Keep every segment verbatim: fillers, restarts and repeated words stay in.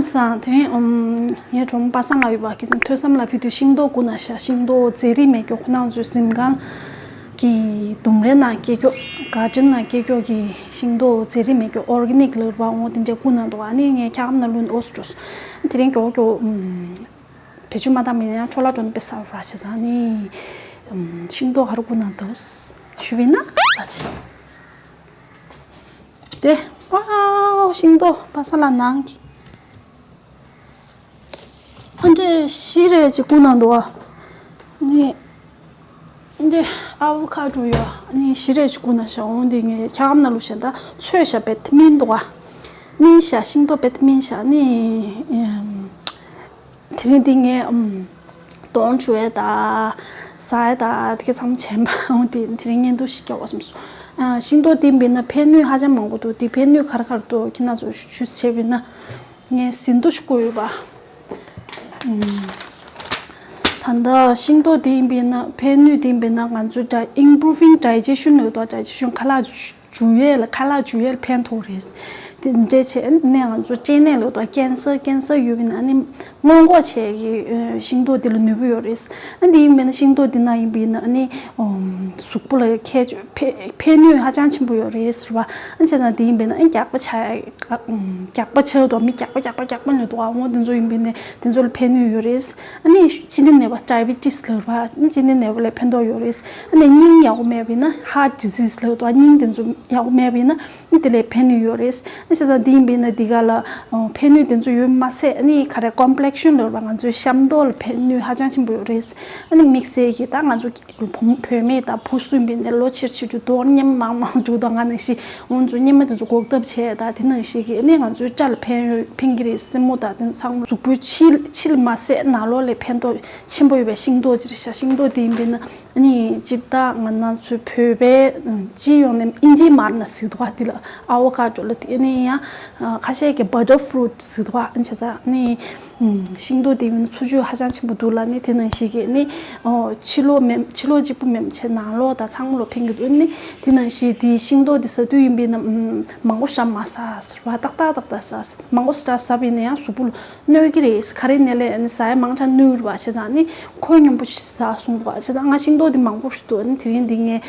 སང་དེ་རིང་ཨུམ་ངའི་གྲོགས་མོ་པ་སངས་ལགས་ཡོད་པ་གི་སང་ཐོས་བསམ་ལ་ཕུལ་དུས་ཤིང་ཏོག་བསྐུར་ན་ཤག་ཤིང་ཏོག་རྫས་རིགས་མེད་རྒྱུ་ཁོ་ན་ཚོའི་གཟིམ་ཁང་གི་ལྡུམ་རའི་ནང་སྐྱེ་རྒྱུ་གར་ཌེན་ནང་སྐྱེ་རྒྱུ་གི་ཤིང་ཏོག་རྫས་རིགས་མེད་རྒྱུ་ཨོར་གེ་ནིག་ལབ་པ་འོ་དེ་འདྲ་བསྐུར་གནང་འདུག་ཨ་ནི་ངས་འཁྱག་སྒམ་ནང་བླུགས་ནས་ཨོ་སི་འགྲོ་སོང་། དེ་རིང་མགྱོགས་མགྱོགས་ཨུམ་བེད་སྤྱོད་མ་བཏང་མིན་ཡང་འཕྲོ་བརླག་འགྲོ་ནས་དཔེ་ཟ་བ་ར་བྱས་ཙང་ནི་ཨུམ་ཤིང་ཏོག་ག་རེ་བསྐུར་གནང་འདུག་ཞུས་པ་ཡིན་ན་ཟ་ཆེ། དེ་ཝའོ་ཤིང་ཏོག་པ་སངས་ལགས་ནང་གི་ཨ་འདྲས་ཞི་རེ་ཅིག་བསྐུར་གནང་འདུག་ཨ། ནི་འདི་ཨ་བོ་ཁ་ཌོ་ཡོད་ཨ་ནི་ཞི་རེ་ཅིག་བསྐུར་གནང་ཤག་འོང་འདི་ངས་འཁྱག་སྒམ་ནང་བླུགས་ཤག་ད་ཚོས་ཤག་བེད་སྨིན་འདུག་ཨ། སྨིན་ཤག་ཤིང་ཏོག་བེད་སྨིན་ཤག་ནི་ཨམ། དེ་རིང་འདི་ངས་ཨམ། གདོང་བྱུག་ཡས་དང་ཟ་ཡས་དང་དེ་ག་ཚང་མ་བྱས་པ་འོང་དེ་དེ་རིང་བརྙན་ཐུང་ཞིག་རྒྱག་དགོས་བསམ་སོང་། ཨ་ཤིང་ཏོག་འདི་ཡིན་པ་ཡིན་ན་ཕན་ནུས་ཧ་ཅང་མང་པོ་འདུག་དེ་ཕན་ནུས་ག་རེ་ག་རེ་འདུག་ཁྱེད་རང་ཚོ་ཞུ་ཞུ་བྱས་པ་ཡིན་ན། ངས་ཟིན་ཐོ་ཞིག་བཀོད་ཡོད་པ། ཨུམ། ད་ལྟ་ཤིང་ཏོག་དེ་ཡིན་པས་ན་ཕན་ནུས་དེ་ཡིན་པས་ན་ང་ཚོའི་ཌའི་improving digestion ལབ་དོ་digestion ཁ་ལག་འཇུ་ཡས་ལ་ཁ་ལག་འཇུ་ཡས་ལ་ཕན་ཐོགས་རེད། དེ་འདྲས་བྱས་ནས་ང་ཚོ་སྐྲན་ནད་ལབ་དོ་cancer cancer ཡོད་པས་ན་ནི་སྔོན་འགོག་བྱས་ཀྱི་ཤིང་ཏོག་དེ་ལ་ནུས་པ་ཡོད་རེད། ཨ་འདི་ཡིན་པས་ན་ཤིང་ཏོག་འདི་ན་ཡིན་པས་ན་ཨ་ནི་གཟུགས་པོ་ལ་ཁྱད་ཆོས་ཕན་ཕན་ནུས་ཧ་ཅང་ཆེན་པོ་ཡོད་རེད་ཟེར་བ། ཨ་བྱས་ཙང་འདི་ཡིན་པས་ན་ཨ་རྒྱགས་པ་ཆགས་ཡ་རྒྱགས་པ་ཆགས་འདུག་མི་རྒྱགས་པ་རྒྱགས་པ་རྒྱགས་པ་ལ་འདུག་ཨ་འོ་འདི་ཚོ་ཡིན་པས་ན་འདི་ཚོ་ལ་ཕན་ནུས་ཡོད་རེད། ཨ་ནི་སྤྱི་ནད་ནད་པ་diabetes ལབ་པ་ཨ་ནི་སྤྱི་ནད་ནད་པ་ལ་ཕན་ཐོགས་ཡོད་རེད། ཨ་ནི་སྙིང་ཡག་པོ་མེད་པས་ན་heart disease ལབ་འདུག་སྙིང་འདི་ཚོ་ཡག་པོ་མེད་པས་ན། དེ་ལས་ཕན་ནུས་ཡོད་རེད། ཨ་བྱས་ཙང་འདི་ཡིན་པས་ན་འདི་ག་ལ་ཕན་ནུས་དེ་ཚོ་ཡོད་མ་ཟད་ཨ་ནི་ག་རེ་complexion ལབ་པ་ང་ཚོའི་ཤམ་ཐོག་ལ་ཕན་ནུས་ཧ་ཅང་ཆེན་པོ་ཡོད་རེད། ཨ་ནི་དམིགས་བསལ་གྱི་ད་ང་ཚོ་བུ་བུད་མེད་དང་བུ་སུ་ཡིན་པས་ན་ལོ་ཆེར་ཆེར་དུ་རྡོག་སྙེ་མ་མང་མང་འཇུ་དང་ང་ནང་བཞིན་འོ་ཚོ་སྙེ་མ་དེ་ཚོ་འགོག་ཐབས་བྱས་ད་དེ་ནང་བཞིན་གྱི་ཨ་ནི་ང་ཚོའི་སྐྲ་ལ་ཕན་ཡོད་ཕན་གྱི་རེད། སེན་མོ་དང་དེ་ཚོ་ཚང་མ་གཟུགས་པོའི་ཕྱི་ཕྱི་ལ་མ་ཟད་ནང་ལོགས་ལ་ཕན་ཐོགས་ཆེན་པོ་ཡོད་པའི་ཤིང་ཏོག་ཅིག་རེད་ཤག་ཤིང་ཏོག་དེ་ཡིན་པས་ན། ཨ་ནི་སྤྱིར་བཏང་ང་རང་ཚོའི་བོད་པའི་སྤྱི་ཡོངས་ནས་ཨིན་ཇིའི་མར་ན་ཟེར་འདུག་ག་དེ་ལ་avocado ལབ་དེ་ཨ་ནི་ཡང་ཁ་ཤས་ཀྱིས་butter fruit ཟེར་འདུག་ག་ཨ་ནི་བྱས་ཙང་ཨ་ནི་ཤིང་ཏོག་དེ་ཡིན་ན་འཚོ་བཅུད་ཧ་ཅང་ཆེན་པོ་འདུག་ལ་ནི་དེ་ནང་བཞིན་གྱི་ཨ་ནི་ཕྱི་ལོགས་མེད་ཕྱི་ལོགས་གཅིག་པུ་མེད་བྱས་ནང་ལོགས་དང་ཚང་མ་ལོ་ཕན་གྱི་འདུག་ཨ་ནི་དེ་ནང་བཞིན་དེ་ཤིང་ཏོག་དེ་ཟ་དུས་ཡིན་པས་ན་མང་པོ་ཞིག་མ་ཟ་ཟེར་བ་ཏག་ཏག་ཏག་ཏག་ཟ་མང་པོ་ཞིག་ཟ་བས་ན་ཡང་གཟུགས་པོ་ལ། གནོད་ཀྱི་རེད། ག་རེ་ནས་ལས་ཟ་ཡ་མང་དྲགས་གནོད་རེད་བ། བྱས་ཙང་ནི་ཁོ་སྙོམས་པོ་ཞིག་ཟ་གསུངས་འདུག་བྱས་ཙང་ང་ཤིང་ཏོག་འདི་མང་པོ་ཞིག་འདུག་ནི་དེ་རིང་འདི་ངས་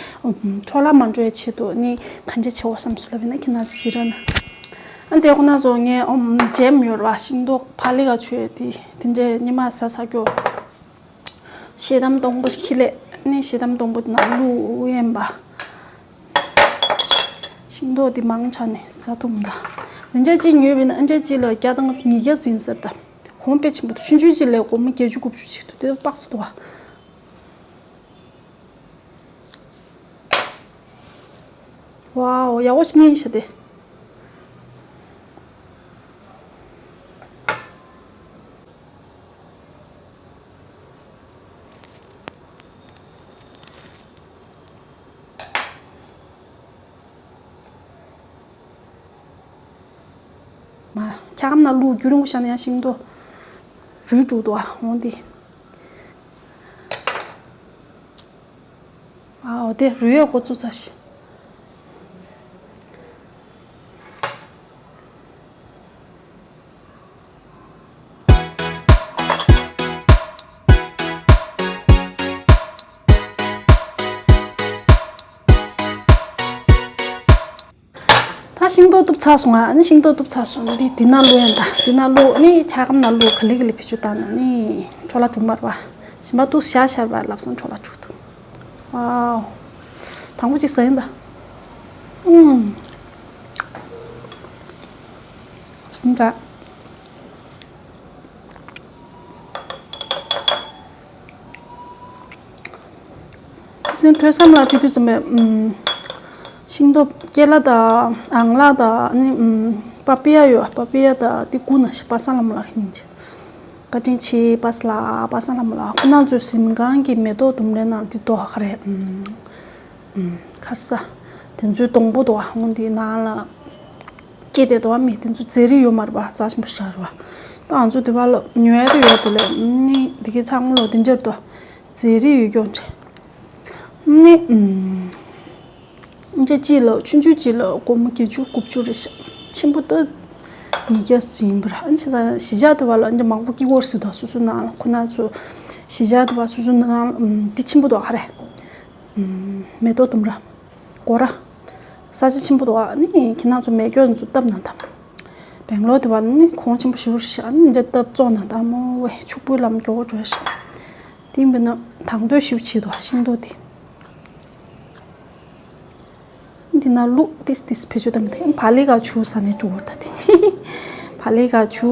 འཕྲོ་བརླག་མ་འགྲོ་ཡ་ཆེད་དུ་ནི་གང་ཅི་བྱེད་འོ་བསམ་སོང་ལབ་ཡིན་ན་ཁྱེད་རང་ཚོ་ཟེར་ར་ན། ཨ་དེ་ཁོ་ན་ཚོ་ངས་ཨོམ་ཇེམ་ཡོད་རེད་བ། ཤིང་ཏོག་ཕ་ལི་ག་ཆུ་ཡ་དེ་དེ་འདྲས་ཉི་མ་ཟ་ཟ་སྐྱོ། ཤེལ་དམ་སྟོང་པོ་ཞིག་ཁྱི་ལས་ནི་ཤེལ་དམ་སྟོང་པོ་དེ་ནང་བླུགས་ཡིན་པ། ཤིང་ཏོག་འདི་མང་དྲགས་ནས་ཟ་ཐུབ་མ་ད། འདི་འདྲ་གཅིག་ཉོས་པས་ན་ཨ་འདྲ་གཅིག་ལ་བརྒྱ་དང་ཉིས་བརྒྱ་ཟིན་ཟེར་ད། གོང་དཔེ་ཆེན་པོ་འདུག་ཆུང་ཆུང་གཅིག་ལས་སྒོར་མོ་བརྒྱད་ཅུ་དགུ་བཅུ་ཞིག་འདུག་དེ་དཔག་ཚོད་འདུག་བ། ཝའོ་ཡག་པོ་ཞིག་སྨིན་ཤག་དེ། མ། འཁྱག་སྒམ་ནང་བླུགས་རྒྱུན་རིང་པོ་བཞག་ན་ཡང་ཤིང་ཏོག་རུལ་འགྲོ་འདུག་ཨ། འོང་དེ། ཨའོ་དེ་རུལ་ཡག་འགོ་བཙུགས་ཚར་ཤག་ད་ཤིང་ཏོག་གཏུབ་ཚར་སོང་ང་། ཨ་ནི་ཤིང་ཏོག་གཏུབ་ཚར་སོང་། འདི་འདི་ནང་བླུགས་ཡིན། ད་འདི་ནང་བླུགས་ནི་འཁྱག་སྒམ་ནང་བླུགས། ག་ལེ་ག་ལེ་བེད་སྤྱོད་བཏང་ན་ནི་འཕྲོ་བརླག་འགྲོ་མ་རེད་པ། གཞན་པ་འདུག་ཤར་ཤར་བ་ལབ་སང་འཕྲོ་བརླག་འགྲོ་འདུག་ཝའོ། དང་པོ་གཅིག་ཟ་ཡིན་ད། ཨུམ། ཟིན་ད། ཁ་སང་ཐོས་བསམ་ལ་དེ་དུས་ཙམ་པས་ཨུམ། ཤིང་ཏོག་ཀེ་ལ་དང་ཨང་ལག་དང་ནི་ཨུམ། པ་པི་ཡ་ཡོད། པ་པི་ཡ་དང་དེ་བསྐུར་ན་ཤི་པ་སངས་ལམ་ལགས་སྙིང་རྗེ། བཀའ་དྲིན་ཆེ་པ་སངས་ལགས། པ་སངས་ལམ་ལགས། ཁོ་ན་ཚོའི་གཟིམ་ཁང་གི་མེ་ཏོག་ལྡུམ་རའི་ནང་དེ་དོ་ཧ་ག་རེད་ཨུམ། ཨུམ། ཁར་ས། དེ་ཚོའི་སྡོང་པོ་དོ་ཧ་ཧོང་དེའི་ནང་ལ། སྐྱེས་ཏེ་དོ་བ་མི་དེ་ཚོ་རྫས་རིགས་ཡོད་མ་རེད་པ། རྩ་ཆེན་པོ་ཞིག་རེད་པ། ད་ང་ཚོ་དེ་བ་ལ་ཉོ་ཡ་དེ་ཡོད་དེ་ལས་ནི་དེ་གའི་ཚང་མ་ལོ་དེ་འདྲར་དོ་རྫས་རིགས་ཡོད་ཀྱོག་འདྲ་ནི་ཨུམ། འདྲ་གཅིག་ལ་ཆུང་ཆུང་གཅིག་ལ་སྒོར་མོ་བརྒྱད་ཅུ་དགུ་བཅུ་རེད་ཤག་ཆེན་པོ་ད་ ཉིས་བརྒྱ་ཙམ་ཡིན་པ་རེད། ཨ་ནི་བྱས་ཙང་གཞིས་ཆགས་དེ་བ་ལ་ཨ་ནི་མང་པོ་སྐྱེ་གི་ཡོད་རེད་ཟེར་འདུག་སོ་སོའི་ནང་ལ། ཁོ་ན་ཚོ་གཞིས་ཆགས་དེ་བ་སོ་སོའི་ནང་ལ་ཨམ་འདི་ཆེན་པོ་འདུག་ག་རེ། ཨམ་མེ་ཏོག་ལྡུམ་ར། སྒོ་ར། ས་ཆ་ཆེན་པོ་འདུག་ཨ་ནི་ཁྱེད་རང་ཚོ་མེ་སྒྱོགས་ཚོ་བཏབ་ན་ད། སྦེང་ལོར་དེ་བ་ལ་ཨ་ནི་གོང་ཆེན་པོ་ཞེ་པོ་ཞིག་ཨ་ནི་འདི་བཏབ་བཙོང་ན་ད་མོ་ཝེ་ཕྱུག་པོའི་ལམ་མགྱོགས་པོ་འགྲོ་ཡ་ཞིག་དེ་ཡིན་པས་ན་དང་དོད་ཞེ་པོ་བྱེད་འདུག་ཤིང་ཏོག་དེ། འདི་ན་ལུག་ཏིས་ཏིས་བེད་སྤྱོད་བཏང་མི་ཐེག་བ་ལི་ག་ཆུ་ཟ་ནས་འགྲོ་བར་ད་དེ། བ་ལི་ག་ཆུ་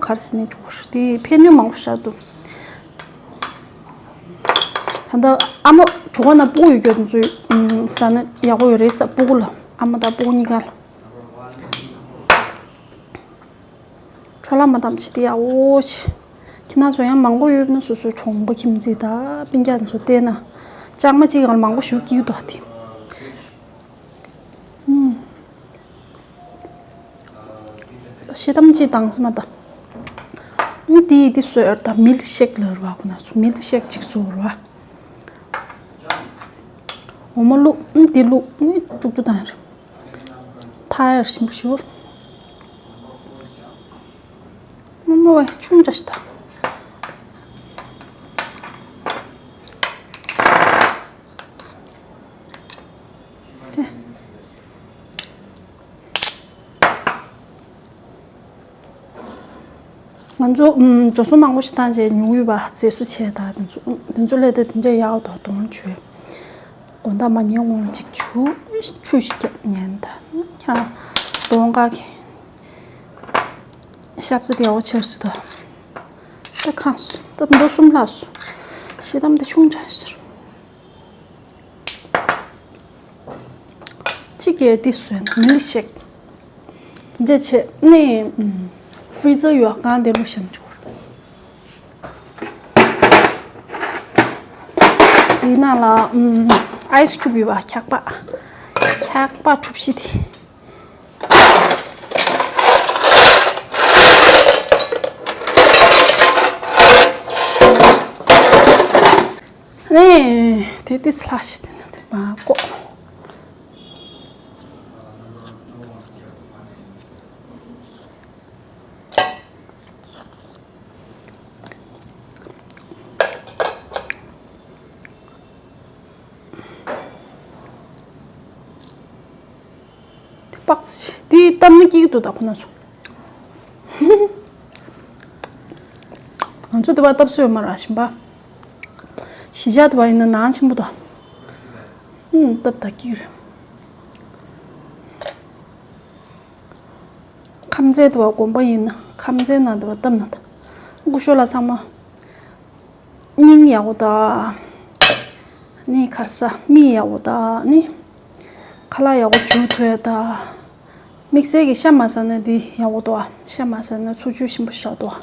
གར་ཟ་ནས་འགྲོ་བར་དེ་ཕན་ནུས་མང་པོ་ཞིག་འདུག་ད་ལྟ་ཨ་མ་གྲོད་ཁོག་ན་སྤུ་གུ་ཡོད་རྒྱུ་ཚོས་ཟ་ན་ཡག་པོ་ཡོད་རེད་ས། སྤུ་གུ་ལ་ཨ་མ་དང་སྤུ་གུ་གཉིས་ཀ་ལ། འཕྲོ་བརླག་མ་བཏང་བྱེད་དེ་ཡག་པོ་བྱེད། ཁྱེད་རང་ཚོ་ཡང་མང་པོ་ཡོད་ན་སོ་སོའི་གྲོང་པ་ཁྱིམ་མཚེས་དང་སྤུན་ཀྱག་ཚོ་བལྟས་ན་ལྕང་མ་གཅིག་སྒང་ལ་མང་པོ་ཞིག་སྐྱེ་གི་འདུག་དེ། ཨུམ། ཤེལ་དམ་གཅིག་བཏང་སི་མ་ད། ཨུམ་དེ་ཡི་དེ་བཟོས་ད། མིལ་ཤེག་ལབ་ར་བ། ཁོ་ན་ཚོ་མིལ་ཤེག་གཅིག་བཟོ་ར་བ། འོ་མ་བླུགས། ཨུམ་དེ་བླུགས། ཨུམ་དཀྲུག་དཀྲུག་བཏང་ཡ་རེད། ཐལ་ཡ་རེད་ཞིམ་པོ་ཞིག་ཡོད་རེད། མོ་མོ་བས་ཆུང་དྲགས་ཤིག་ད། དེ། ང་ཚོ་ཨུམ་འགྲོ་སོང་མང་པོ་ཞིག་བཏང་རྗེས་ཉུང་ཡོད་པ་རྫས་བཟོ་བྱས་ད། དེ་ཚོ་དེ་ཚོ་ལས་ད་དེ་འདྲ་ཡག་འདུག་དོ་སྣང་བྱོས། དགོང་དག་མ་ཉལ་སྔོན་ལ་ཅིག་ཆུ་ཆུ་ཞིག་བརྒྱབ་ཉན་ད། ཁྱེད་རང་གདོང་དཀར་གི་ཤབ་ཚ་དེ་ཡག་པོ་ཆེར་སུ་ད། ད་ཁང་སུ་ད་མདོ་གསུམ་ལྷག་སུ་ཤེལ་དམ་དེ་ཆུང་དྲགས་ཟེར། གཅིག་གིས་དེ་བཟོས་ན་མི་ལི་ཤེག་འདི་བྱས་ནས་ཨུམ་ཧྥི་རི་ཛར་ཡོད་གང་དེ་བླུགས་བཞག་འཇུག་དེའི་ནང་ལ་ཨུམ་ཨའི་སི་ཁིའུབ་ཡོད་པ། འཁྱག་པ། འཁྱག་པ་གྲུ་བཞི་དེ། ཨེ། དེ་ཏིས་ལྷག་ཤི་དེ་ན་དེ་མ་ཀོ། དེ་པགས་དེ་གཏམ་ནི་སྐྱིད་འདུག་ད་ཁོ་ན་ཚོ། ང་ཚོ་དེ་བ་སྟབས་སུ་ཡོད་མ་ར་ཞིམ་པ། གཞིས་ཆགས་དེ་བ་ཡིན་ན་ནང་ཆེན་པོ་དང་། ཨུམ་སྟབས་ད་སྐྱིད་རེད། ཁམས་ཚན་དེ་བ་དགོན་པ་ཡིན་ན་ཁམས་ཚན་ནང་དེ་བ་སྟབས་ན་ད། སྐུ་ཞོ་ལ་ཚང་མ། སྙིང་ཡག་པོ་དང་། ནི་ཁར་ས་མིག་ཡག་པོ་དང་ནི། ཁ་ལག་ཡག་པོ་འཇུ་ཐུབ་ཡ་དང་། དམིགས་བསལ་གྱི་ཤ་མ་ཟ་ན་འདི་ཡག་པོ་འདུག་ཤ་མ་ཟ་ན་འཚོ་བཅུད་ཞིམ་པོ་ཞིག་འདུག་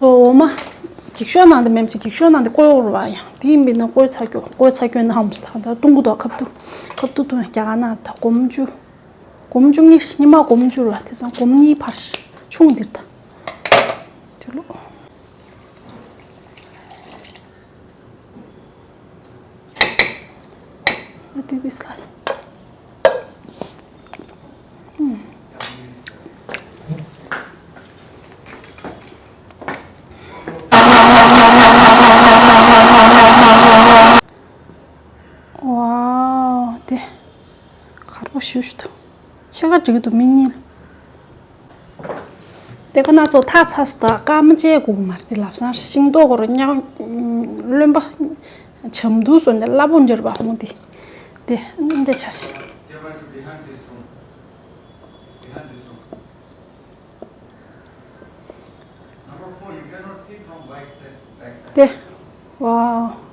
འོ་མ། འགྱིག་ཤོག་ནང་དུ་མེད་ཅིག་འགྱིག་ཤོག་ནང་དུ་བསྐོལ་ཡོད་རེད་བ། ཡང་དེ་ཡིན་པས་ན་བསྐོལ་ཚར་རྒྱུ་བསྐོལ་ཚར་རྒྱུ་ན་ཧམ་སི་ད་ད་བཏུང་གི་འདུག་ཁབ་ཏུ་ཁབ་ཏུ་བཏུང་རྒྱ་གར་ནང་ད་སྒོར་མོ་བཅུ། སྒོར་མོ་བཅུ་གཉིས་ཉི་མ་སྒོར་མོ་བཅུ་རེད་བ། དེ་སང་སྒོར་མོ་གཉིས་ཕར་ཆུང་འདིར་ད། དེ་ལོ། ཨ་དེ་དེ་སླ། ཝའོ་དེ། དཀར་པོ་ཞུ་ཞུ་ཐུ། ཕྱེད་ཀ་འགྲིག་གི་འདུག་མིག་གཉིས་ལ། དེ་ཁོ་ན་ཚོ་ཐག་ཚ་སུ་དག་སྐར་མ་བཅད་དགོས་མ་རེད། དེ་ལབ་སང་ཤིང་ཏོག་གོ་ར་ཉག་རློན་པ་ཆམ་དུ་སོ་ནས་སླ་པོ་འགྱུར་བ་མོ་དེ། དེ་འདྲ་ཆ་ཤི། དེ། ཝའོ།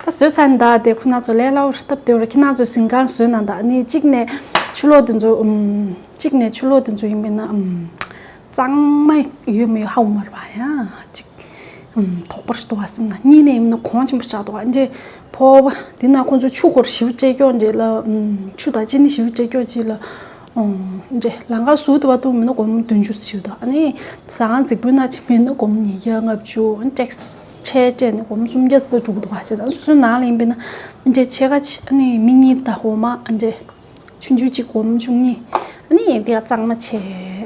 ད་བཟོས་ཚར་ནི་ད་དེ་ཁོ་ན་ཚོ་ལས་སླ་བོ་རེད་སྟབས་བདེ་བོ་རེད། ཁྱེད་རང་ཚོ་ཟིན་གང་བཟོས་ན་ད་ནི་གཅིག་ནས་ཆུ་ལོག་དེ་ཚོ་ཨུམ་གཅིག་ནས་ཆུ་ལོག་དེ་ཚོ་ཡིན་པས་ན་ཨུམ་གཙང་མ་ཡོད་མེད་ཧ་གོ་མ་རེད་བ། ཡང་གཅིག་ ཨུམ། དོགས་པ་ཞིག་འདུག་ག་སེམས་ནང་། གཉིས་ནས་ཡིན་ན་གོང་ཆེན་པོ་ཞིག་འདུག་ག་འདི་ཕོ་བ་འདི་ན་ཁོང་ཚོ་ཆུ་སྐོར་ཞིབ་བཅད་ཀྱོག་འདི་ལ། ཨུམ། ཆུ་དང་ཅི་ནི་ཞིབ་བཅད་ཀྱོག་ཅིག་ལ། ཨུམ། འདི་ལང་ཀ་ཟུར་དུ་བ་དུ་མིན་ན་སྒོར་མོ་བདུན་ཅུ་ཞིག་འདུག་ཨ་ནི་ཟ་ཁང་རྫིག་པོའི་ནང་ཅིག་མིན་ན་སྒོར་མོ་ཉིས་བརྒྱ་ལྔ་བཅུ། ཨ་ནི་ཊེག་སི་ཆད་བཅད་ནས་སྒོར་མོ་སུམ་བརྒྱ་ཙམ་འགྲོ་གི་འདུག་ག་བྱས་ཙང་སོ་སོའི་ནང་ལ་ཡིན་པས་ན་འདི་ཕྱེད་ཀ་ཅིག་ཨ་ནི་མི་གཉིས་དང་འོ་མ། ཨ་འདི་ཆུང་ཆུང་གཅིག་སྒོར་མོ་བཅུ་གཉིས། ཨ་ནི་དེ་ག་གཙང་མ་བྱས།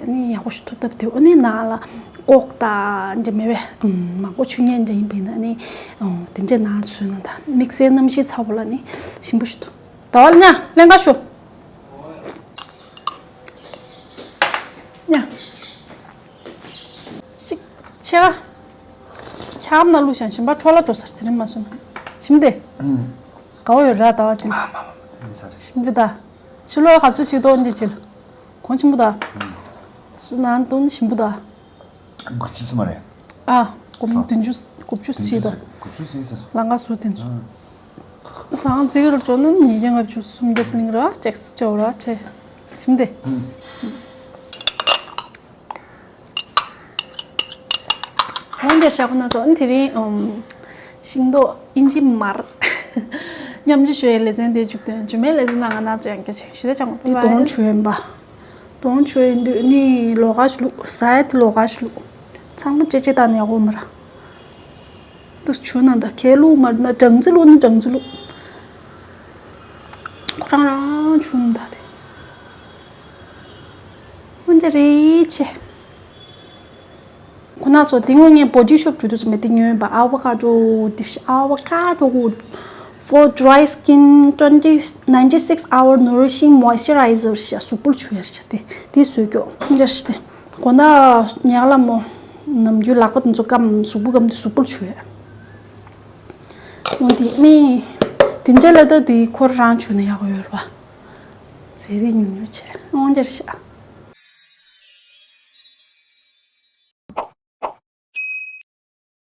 ཨ་ནི་ཡག་པོ་ཞིག་ཐུབ་ཐབས་དེ། ཨ་ནི་ནང་ལ་ཀོག་དང་འདྲ་མེད་པས། ཨུམ། མང་པོ་ཆུ་ཉན་འདྲ་ཡིན་པས་ན། ཨ་ནི་ཨོ་དེ་འདྲ་ནང་ལ་བཟོས་ན་ད་དམིགས་བསལ་གནམ་གཤིས་ཚ་པོ་ལ་ནི་ཞིམ་པོ་ཞིག་འདུག་ད་བ་ལ་ཉ་ལེན་ག་ཤོ། ཉ། ཅིག་ཆེ་ག་ཁྱམ་ན་བླུགས་ཤིང་ཞིམ་པ་འཕྲོ་ལ་འགྲོ་ཟེར། དེ་རིང་མ་སོང་ན་ཞིམ་དེ། ཨུམ། དགའ་བོ་ཡོད་ར་ད་བ་དེ། ཨ་མ་མ་མ། དེ་འདྲ་ས་རེད། ཞིམ་གི་ད། ཕྱི་ལོགས་ག་ཚོད་ཞིག་འདུག་འདི་ཅིག་ལ། གོང་ཆེན་པོ་ད། ཨུམ། སུ་ནང་དོན་ཞིམ་པོ་ད། དགུ་བཅུ་ཙམ་མ་རེད། ཨ། སྒོར་མོ་བདུན་ཅུ། དགུ་བཅུ་ཞིག་ད། དགུ་བཅུ་ཟིན་ས་སོ། ལང་ཀ་ཟུར་དེ་ཚོ། ཨ། ཟ་ཁང་རྫིག་རུ་འགྲོ་ན་ཉིས་བརྒྱ་ལྔ་བཅུ་སུམ་བརྒྱ་སླིང་ར་ཅེག་སི་ཅོ་ར་ཆེ། ཞིམ་དེ། ཨུམ། འོན་ཏེ་ཞག་པོ་ན་སོ། ཨ་ནི་དེ་རིང་ཨུམ། ཤིང་ཏོག་ཨིན་ཇི་མར་མཉམ་སྤྱོད་ཞུ་ཡའི་ལེ་ཚན་དེ་མཇུག་སྟོན། རྗེས་མའི་ལེ་ཚན་ནང་ང་ན་ཅང་སྐད་ཆ་ཞུ་དེ་ཅང་མ། འདི་དོང་ཆུ་ཡིན་པ། དོང་ཆུ་ཡིན་དུས་ནི་ལོགས་ཀ་ཞིག་བླུགས། ཟ་ཡ་དེ་ལོགས་ཀ་ཞིག་བླུགས། ཚང་མ་ཅེ་ཅེ་བཏང་ནས་ཡག་པོ་མ་ར། དུ་ཆུ་ན་ད་ཁས་བླུགས་མ་ར་ན། སྦྲང་རྩི་བླུགས་ན་སྦྲང་རྩི་བླུགས། ཁོ་རང་རང་ཆུ་ན་ད་དེ། འོན་ཏེ་རེད་ཆེ། ཁོ་ན་སོ་དེ་སྔོན་ངས་བོ་ཌི་ཤོབ་འགྲོ་དུས་ཙམ་པ་དེ་ཉོས་པ། ཨ་ཝ་ཀ་ཌོ། དེ་ཨ་ཝ་ཀ་ཌོ་ཧུད། For dry skin twenty ninety six hour nourishing moisturizer ཞེས་གཟུགས་པོ་ལ་བྱུག་ཡ་ཞེས་དེ་དེ་བཟོས་ཀྱོག་ཡ་ཞེས་དེ། དགོང་དག་ཉག་ལ་མོ་ནམ་རྒྱུན་ལག་པ་དེ་ཚོ་སྐམ། གཟུགས་པོ་སྐམ་དུས་གཟུགས་པོ་ལ་བྱུག་ཡ། འོ་དེ་ནི་དེ་འདྲ་ལ་ད་དེ་ཁོ་རང་བྱུག་ན་ཡག་པོ་ཡོད་རེད་པ། ཟས་རིགས་ཉུང་ཉུང་བྱས། འོ་འདྲ་ཞེས།